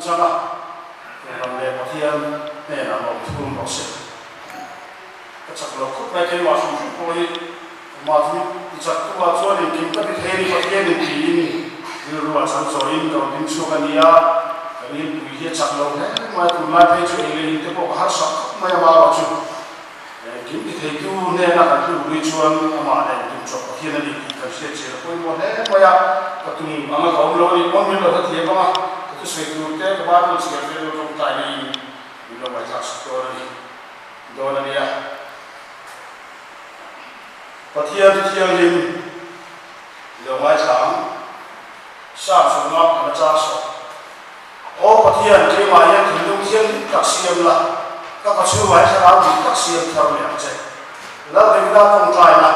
chang a, Kohhran leh Pathian hnenah lawmthu awm rawh se. Ka chak lo khawp mai keimah hrim hrim pawh hi amah chu i chak tu ah chuan engkim ka ti thei a ni Pathian in tiin rilru ah chang chawiin ka rawn ding chhuak a ni a, ka rilpui hi a chak lo hle mai a, tunlai phei chu ei leh in te pawh ka harsak khawp mai a marawh chu engkim ti thei tu hnena kan tluk lui chuan amah leh tum chawp Pathian a ni tih kan hriat chian a pawimawh hle mai a, ka tum anga ka awm lo a ni pawn min lo hrethiam ang a, ka thusawi tur te ka Bible chhiar te lo tawngtai na in min lo ngaihthlak sak dawn a ni. Dawn a nia. Pathian chu thianghlim i lo ngaithla ang. Sam sawmna kan a chang sawm. Aw Pathian, keimah hian thinlung thianghlim tak siam la, ka ka chhungah hi thlarau dik tak siam thar leh ang che. Lal Davida tawngtaina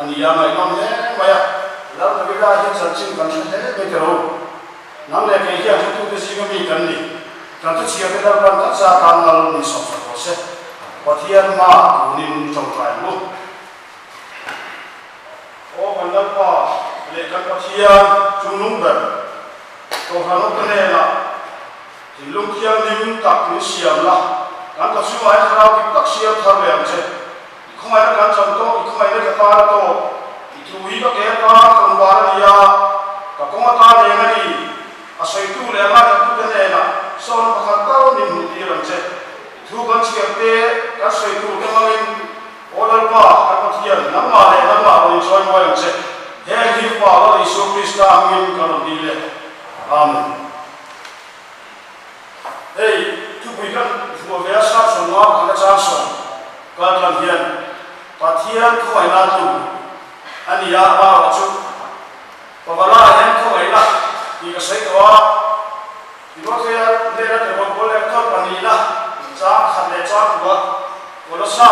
a ni a, ngaihnawm hle mai a. Lal Davida hian chanchin kan hre hle mai teh ro. Nang leh kei hian hretute zinga mi kan ni. Kan thuchhiarte Lalpan kan za tan mal min sawmsak rawh se. Pathian hma tunin tawngtai ang u. Aw kan Lalpa leh kan Pathian chungnung ber, Kohhran awmte hnenah thinlung thianghlim tak min siam la, kan ka chungah hi thlarau dik tak siam thar leh ang che. I khawngaihna kan chan tawh, i khawngaihna ka tan a tawh, i thu hi ka ke atan ka rawn bar a ni a, ka kawng atan eng a ni, a sawitu leh a ngaithlatute hnenah sawn pakhat tal min hmuh tir ang che. I thu kan chhiar te, kan sawitu te hmangin, Aw Lalpa, kan Pathian, nangmah leh nangmah rawn inchawi mawi ang che. Heng hi Pa Lal Isua Krista hmangin ka rawn dil e. Amen. Hei, thupui kan hmuh ve a Samson nga pakhat a chang sawm kal tlang hian Pathian khawngaihna a tluk a ni a, amaherawh chu Pavala hian khawngaihna tih ka sawi tawh a, Timothea hnena tirhawm pawl leh thawn pahnihna chang khat leh chang kua, Kolosa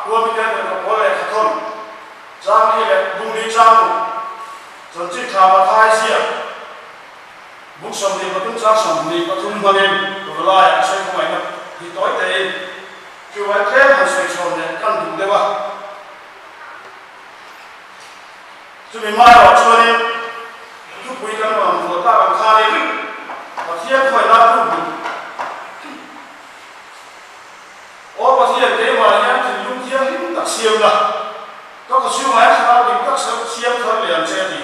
khua mite tirhawm pawl leh khathawn chang li leh bung li chang ruk, chanchin tha Mathai ziak. Buk 23 chang 23 hmangin Pavalaiah ka sawi khawngaihna hi tawi tein chuvai tlem han sawi chhawn leh kan duh deuh a. Chumi hmaerawh chuanin thupui kan rawn vuah tak ang khanin Pathian khawngaihna a tluk duh. Aw Pathian, keimah hian thinlung thianghlim tak siam la, ka kawchhungah hian thlarau dik tak siam thar leh ang che a ti.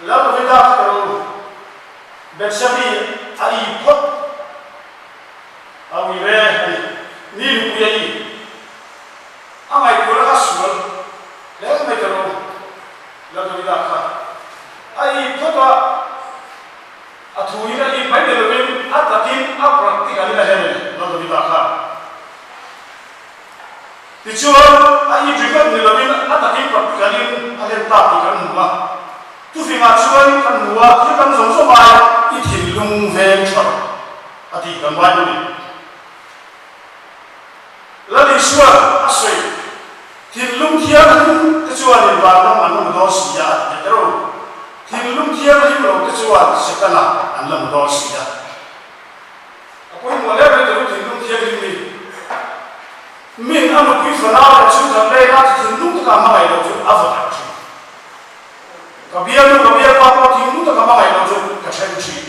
Lal Davida kha ka ro Bethsebi a i phawt a ui ve a ni. Ni nupui a i a ngaihtuahna kha sual hle mai ka ro Lal Davida kha a i phawt a, a thu in a i mai ni lovin a takin a practical in a hen a ni Lal Davida kha. Tichuan, a i ringawt ni lovin a takin practical in a hlen ta tih kan hmu a. Tufingah chuan kan hmu a, thil dang zawng zawng ai i thinlung veng tha rawh a tih kan Bible in Lal Isuan a sawi. Thinlung thianghlim te chuanin vanram an la hmu dawn si a a ti teh teh ro. Thinlung thianghlim lo te chuan Setana an la hmu dawn si a. A pawimawh hle mai tawh thinlung thianghlim hi. Min a nupui fanau leh chhungkhat leng a thinlung taka hmangaih loh chu a va tak thin. Ka bialnu ka bialpa pawh thinlung taka hmangaih loh chu ka then thin.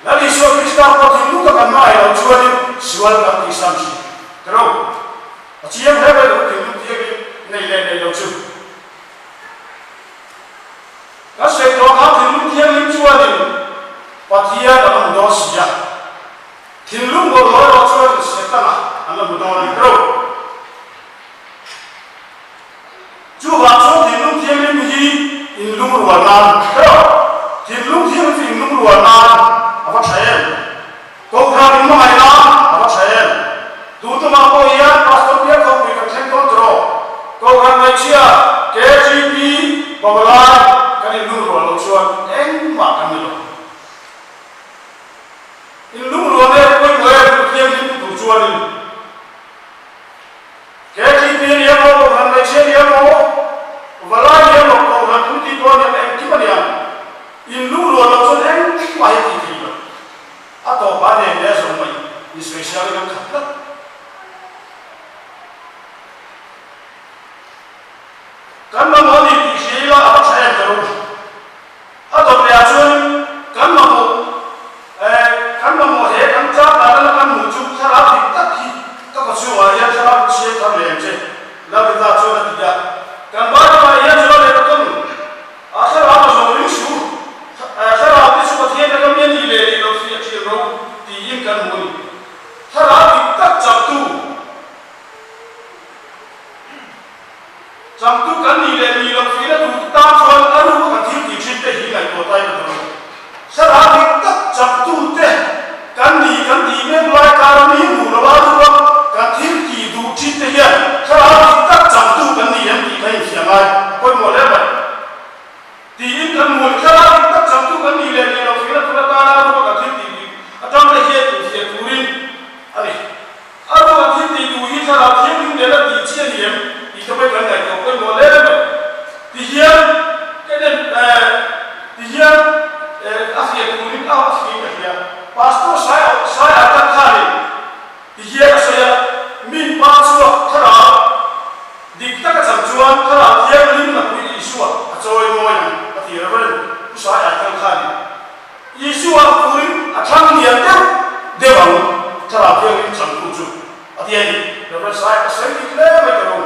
Lal Isua Krista pawh thinlung taka hmangaih loh chuanin sual kan tihsan thin. Tiro, a chiang hle mai tawh thinlung thianghlim nei leh nei lo chu. Ka sawi tawh kha thinlung thianghlim chuanin Pathian a la hmu dawn si a, thinlung bawlhhlawh erawh chuanin Setana an la hmu dawn a ni ro. Chuvang chuan thinlung thianghlim hi inlungrual nan ro. Thinlung thianghlim chu inlungrual nan a va tha em? Kohhran in hmangaih nan a va tha em? Tun tumah pawh hian Pastor Bialkhawpui kan thleng dawn tawh. Kohhran Hmeichhia KGP Pavalai kan inlungrual loh chuan engmah kan ni lo. Inlungrual em pawimawh em Pathian hlim tur chuanin KGP a ni emaw, Kohhran Hmeichhia a ni emaw, Pavalai a ni emaw, Kohhran Committee pawh a ni emaw, engkim a ni ang. Inlungrual loh chuan engmah hi a tih theih loh. A tawpah a nen leh a zawng mai ni sawisel in an khat tlat. Kan mamawh a ni tih hria ila a va tha em ka ru. A dawt leh ah chuan kan mamawh eh kan mamawh he kan tlang. chawimawi ang, a ti Rev. Pu Sai Aikal khanin. Isua turin a thlang lian deuh deuh ang, Thlarau Thianghlim changtu chu, a ti a ni. Rev. Sai a sawi dik hle mai ka rum.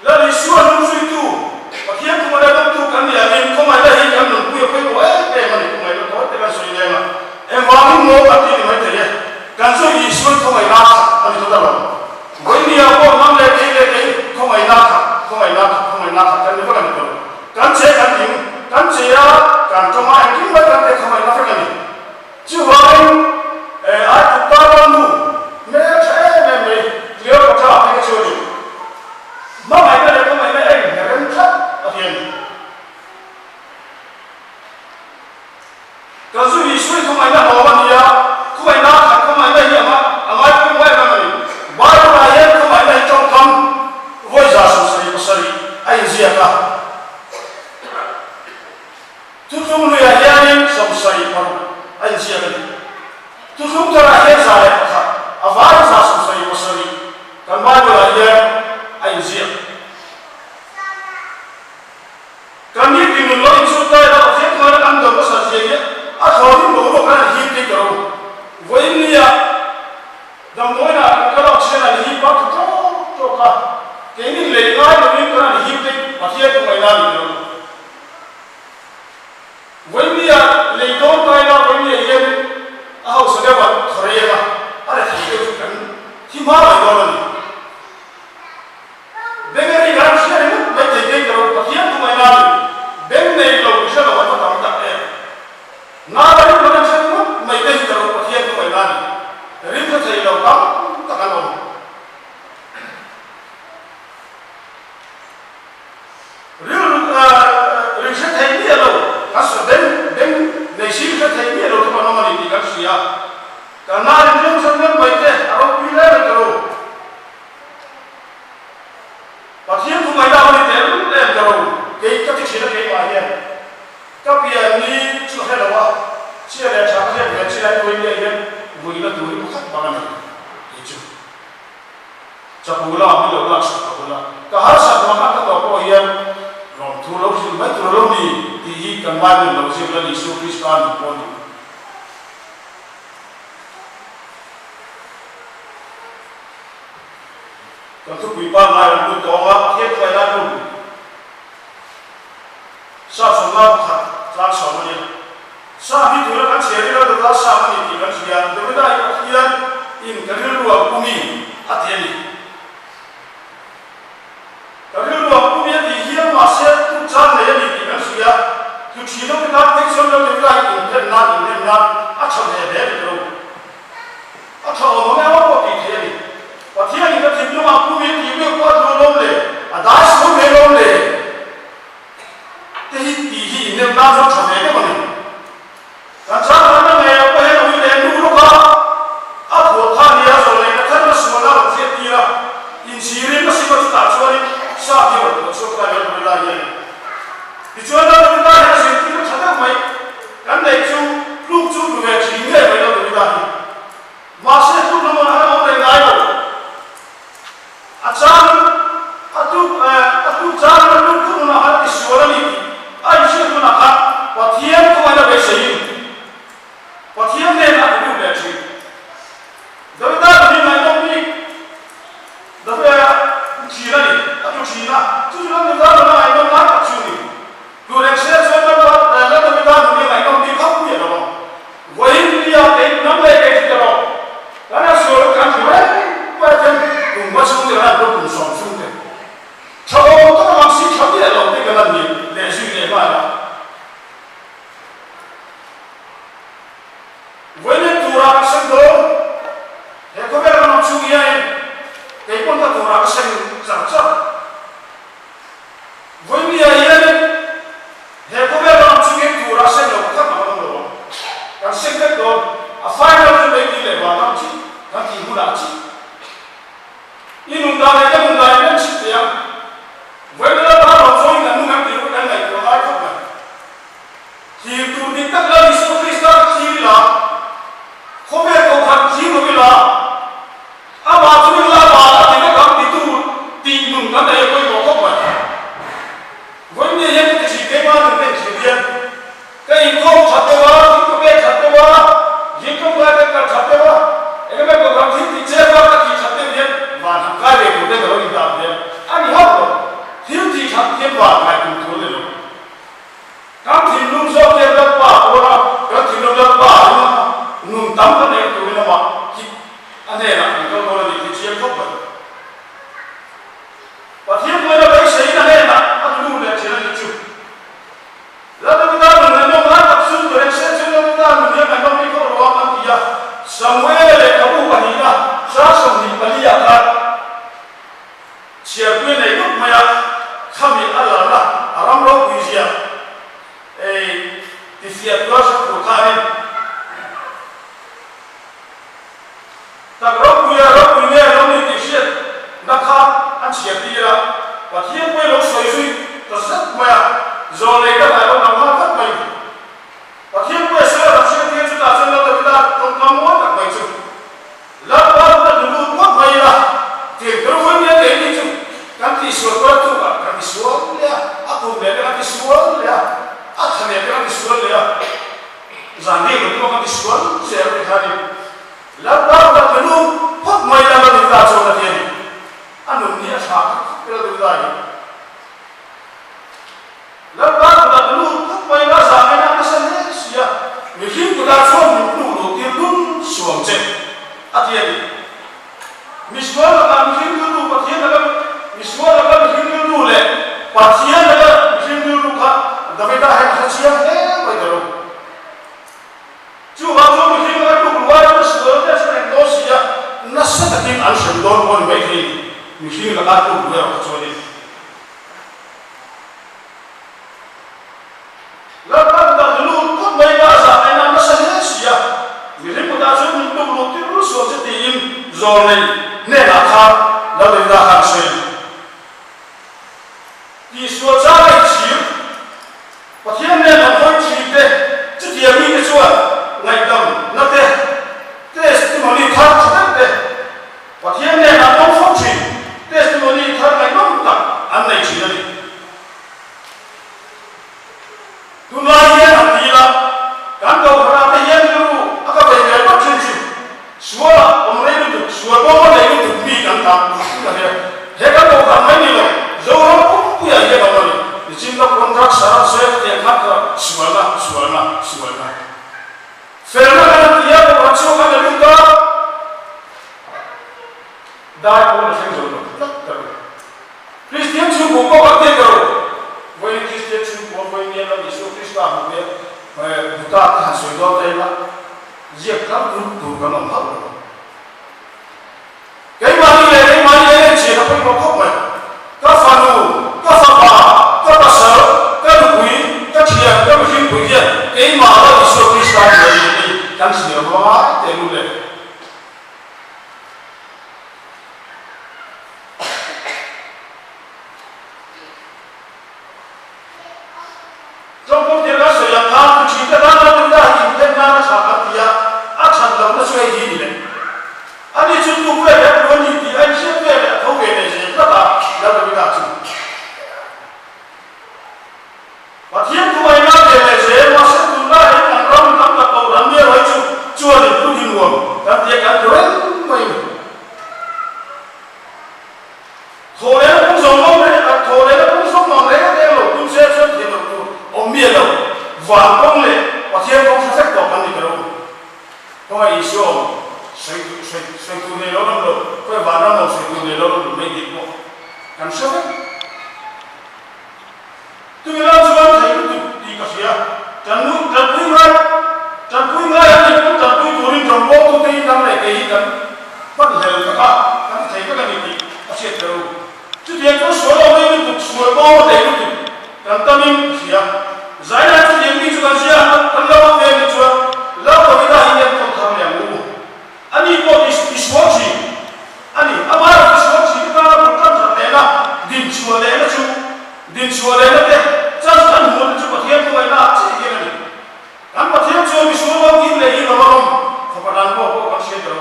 Lal Isua hnungzuitu, Pathian khawmai la dawngtu kan nih angin khawngaihna hi kan nunpui a pawimawh em em a ni. Khawngaihna tawi te kan sawi leng a, engvangin maw kan tih ni maithei e. Kan zui Isuan khawngaihna khat a ni tawt alawm. Vawinia pawh hnam leh kei leh kei khawngaihna khat, khawngaihna khat, khawngaihna khat kan ni vek a ni tawh. Kan che kan ding, kan che a, kan tawng a, engkim mai kan te khawngaihna vek a ni. Chuvangin ai kut tarlan nu hmel tha em em mai Cleopatra phei kha chu a ni. Hmangaihna leh khawngaihna eng he rem thlap a ti a ni. Kan zu Isua hi khawngaihna hlawm a ni a, khawngaihna khat khawngaihna hi a a ngai pawimawh em em a ni. Bible-ah hian khawngaihna hi tawngkam vawi 77 a inziak a. Thuthlung hluiah hianin 76 a inziak a ni. Thuthlung tharah hian 101, a vain 77 kan Bible-ah hian a inziak. Kan nitin nun lo inchhut ta ila Pathian khuaina kan dawn hmasa zia hi a thlawnin boruak kan han hip thei ta ro. Vawiin nia damdawiinah kan kal a oxygen an hip a, tha tawk tawk a, keinin lei ngai lovin kan han hip thei Pathian khawngaihna a ni ta ro. Vawinia lei dawn kai la Vawinia hian a hausa deuh a thaw reng a, a rethei deuh chu kan thi hma mai dawn a ni. Beng a rik ram hria ringawt mai thei kei ka lo Pathian thu ngaih nan beng nei lo hre lo an va tam tak em. Nana rim lo an hre ringawt mai te hi ka lo Pathian thu ngaih nan rim hre thei lo tam tak an awm. Rilru ri hre thei miah lo, kan sawi beng beng nei si hre thei miah lo chu kan awm a ni tih kan hria. Kan nâ in ring hran reng mai te a ropui hle mai ka lo. Pathian thu ngaihna a ni teh reng em ka lo. Kei ka ti thin a keimah hian ka pian ni chu ka hre lo a, chhia leh tha ka hriat ve chin a hnuai miah hian vuina tur hi pakhat bang a nei tih chu. Chapo la, mi lo lak sak ka bula ka harsat mak a ka tawh pawh hian lawmthu lo hrilh mai tur a lo ni tih hi kan Bible lo zir la Isua Krista nun pawh a ni. Kan thupui pangngai rawn lut tawng a, Pathian thuaina tum Sap 51 tlang 10 a nia. Sap hi tuna kan chhiar ila dawta sap a ni tih kan hria. Davida hi Pathian in ka rilru ang pumi a ti a ni. Ka rilru ang pumi a tih hian mahse tuk chan nei a ni tih kan hria. Tlu thin ho te tan phei chuan lo Davida hi inphen nan innem nan a tha ve hle ni lo. A tha awm ang emaw pawh tih theih a ni. Pathian in ka thinlung ang pumi a tih meuh pawh a duh lawm le, a dai sual ve lawm le. Te hi tih hi innem nan chuan tha ve deuh a ni. Kan changkanna ngeiah pawh hian ui leh nu lawk a, a phuah kha a nia zawh leh ka thar na sualna a rawn hriat tir a, inchhirin a sim a chutah chuanin sap hi a rawn phuah chhuak ta a ni a Gorilla hian. Tichuan Lalrina hian a zirtir a tha deuh mai, kan neih chu tluk chu hmu ve thin ngei mai Lalrina hi. Mahse tluk lamah a awm reng ngai lo. A chang a tluk a tluk chang a tluk thung hunah khan a tisual a ni tih a inhriat hunah khan Pathian khawngaihna beiseiin Pathian nen a ti lut leh thin. Davida nun hi ngaihnawm bik Davida a thin a ni, a tlu thin a, chu chu kan Davida nun a ngaihnawm lai tak chu a ni. Tlu reng se chuan Lal Davida nun hi a ngaihnawm bik hauh miah lo ang. Vawiin nia kei hnam leh kei chu ta rawh. Kan a sual kan hmu reng mai a then kum va chhungte kan han kum sawm chhungte tha awm tak ang si tha miah lo te kan han ni leh zui leh nghal a. Vawiin tura ka sem dawn he khawvel kan awm chhung hianin kei pawn ka tura ka sem char char. Vawinia hianin he khawvel ram chungin tura sem lo pakhat mah kan awm lo ang. Kan sem vek dawn. A final chu lei tih leh vanram chi kan tih hunah chi. I nun dan leh ka nun dan in an chhit thei ang. Vawiin lalpa rawn zawngin kan nun an tih kan ngaihtuah ngai khawp mai. Thlir tur dik tak Lal Isua Krista ka thlir ila, khawvel kohhran thlir lo ila, amah chu ila amah. Zan riak lo pawh ka ti sual zel mai kha a ni. Lalpa ka pe lut phawt mai la Lalduhda chuan a ti a ni. A nun hi a tha khawp khawp e Lalduhda hi. Lalpa ka pe lut phawt mai la zan ngaihna a nasa hle si a, mihring kutah chuan min hnuk luh tir dun suam che a ti a ni. Misual lakah mihring rilru Pathian laka misual laka mihring rilru leh Pathian laka mihring rilru kha Davida hian a hre chiang hle mai ta lo. Chuvang chuan mihring laka tluk luai chu sual te a hre reng dawn si a, nasa takin an hrem dawn pawh a ni maithei ni, mihring laka tluk luai erawh kha chuan in. Lalpan ka lut phawt mai la, zah ngaihna nasa hle si a, mihring kutah chuan min tluk luh tir sual che tiin zawlnei hnenah khan Lalrina khan a sawi a ni. Tihsual chang a inchhir, Pathian nen an hawi thin te, chutiang mite chuan ngaihdam na te, testimony thar tha deuh te, Pathian nen an awm fo thin, testimony thar ngaihnawm tak an nei thin a ni. Tunlai hian an ti ila, kan Kohhranah te hian rilru a ka vei ve phawt thin chu, sualah awm rei lutuk, sual bawm a nei lutuk mi kan tam tih a hria. He kan Kohhran mai ni lo, Zoram pumpuiah hian awm a ni. Nichin ka contract saram sawi ka tiang khan ka sualna, sualna, sualna. Felna kan an ti a, Kohhran chhuak an la lut a. Dai pawn a thleng zo lo tlat ta lo. Kristian chhungkua pawh kan tih lo. Vawiin Kristian chhungkua vawiin nia lam Isua Krista hmu te hmu ta te han sawi dawn ta ila ziak thar tur tur kan awm hauh lo. Keimahni leh keimahni en en chian a pawimawh khawp mai. Ka fanu, ka fapa, ka pasal, ka nupui, ka thian, ka mihringpui hian keimah lam Isua Krista hmu a ni tih kan hriam ruai teh lut le. Tlawngpawm tir kan sawi ang khan tu thin te tan a rinna hi inphen nan a tha kan ti a, a that lohna chu hei hi ni leh. Ani chu tuk ve leh tu a ni tih a inhriat ve leh a tho ve leh zel tlat a, Lalremina chu. Pathian thu ngaihna ve leh zel, mahse tunlai hian kan ram tam tak loh ram miau hi chu chuan in phut hi nuam kan tia kan ti reng mai a ni. Thaw lehna pung zawng awm reng a, thaw lehna pung zawng awm reng reng lo, tun se chuan thiam loh tur awm miah lo, van kawng leh Pathian kawng hre vek tawh kan ni ta lo. Khawngaih Isua awm sawi sawi sawi tur nei lo ram lo, khawi van ram awm sawi tur nei lo ram lo mai tih pawh kan hre vek. Tui lam chuan thei lutuk tih ka hria. Tanpui tanpui ngai tanpui ngai an nih pawh tanpui turin rawngbawltu te hi kan leh kei hi kan hman hlel vek a, kan ti thei vek a ni tih a hriat tel u. Chutiang chuan sual lo nei lutuk, sual bawng a nei lutuk kan tamin ka hria. Zaina chutiang mi chu kan zia an kan lo awm ve a nih chuan Laltawina hi enkawl thar leh ang u. Ani pawh ti sual thin a ni. Amah ti sual thin te tana bul tan that lehna, din chhuah lehna chu, din chhuah lehna te chance kan hmuh te chu Pathian hmangaihna ah chiah hian a ni. Kan Pathian chuan misual lo kim leh hi lo a rawm fapa dan pawh pawh kan hriat lo.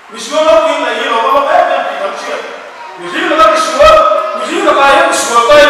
Misual lo kim leh hi lo a rawm em em tih kan hriat. Mihring laka misual, mihring lakah hian misual ta ila.